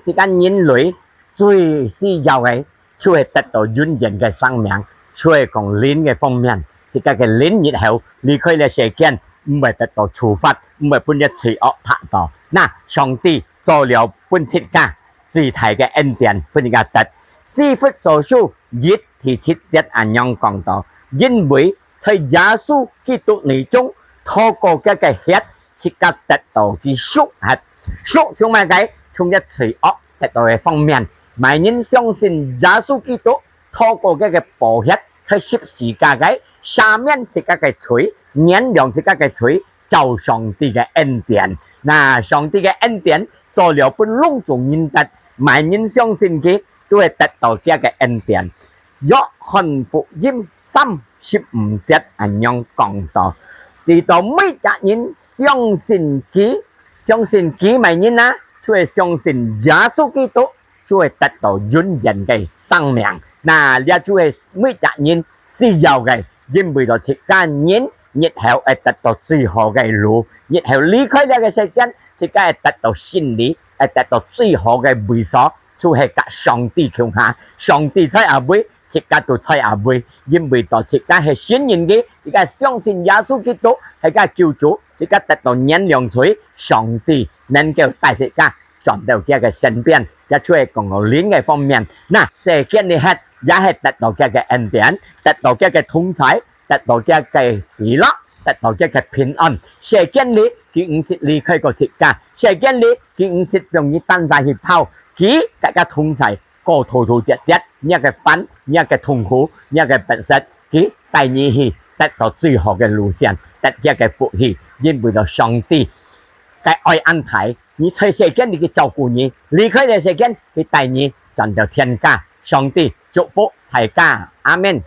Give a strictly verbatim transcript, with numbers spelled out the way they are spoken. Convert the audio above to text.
自家人類最需要个，就係得到永遠个生命，就係講靈个方面，自家个靈日後離開了世間，毋會得到處罰，毋會分這罪惡拍到。那上帝做了分自家最大个恩典，分自家得。以弗所書一第七節恁樣講到：因為在耶穌基督內中，透過佢个血，自家得到佢贖核。贖就麼个？從這罪惡得到个方面，麼人相信耶穌基督，透過佢个寶血，在十字架个赦免自家个罪，原諒自家个罪，照上帝个恩典。那上帝个恩典做了分攏總人得，麼人相信佢，都會得到佢个恩典。約翰福音三十五節恁樣講到，使到每隻人相信佢，相信佢麼人啊？就係相信耶穌基督，就會得到永遠个生命。那這就係每隻人需要个，因為到自家人日後會得到最好个路，日後離開這个世間，自家會得到勝利，會得到最好个位所，就係佮上帝共下。上帝在哪位，自家都在哪位，因為到自家係信任佢，自家相信耶穌基督係个救主，自家得到原諒罪，上帝能夠帶自家轉到佢个身邊，這就係講到靈个方面。那世間裡歇，也係得到佢个恩典，得到佢个同在，得到佢个喜樂，得到佢个平安。世間裡佢毋識離開過自家，世間裡佢毋識放你單儕去跑，佢佮自家同在，過頭頭節節，若个煩，若个痛苦，若个不適，佢帶你去得到最好个路線，得佢个福氣，因為到上帝个愛恁大，你在世間裡佢照顧你，離開了世間，佢帶你轉到天家。上帝祝福大家，阿們。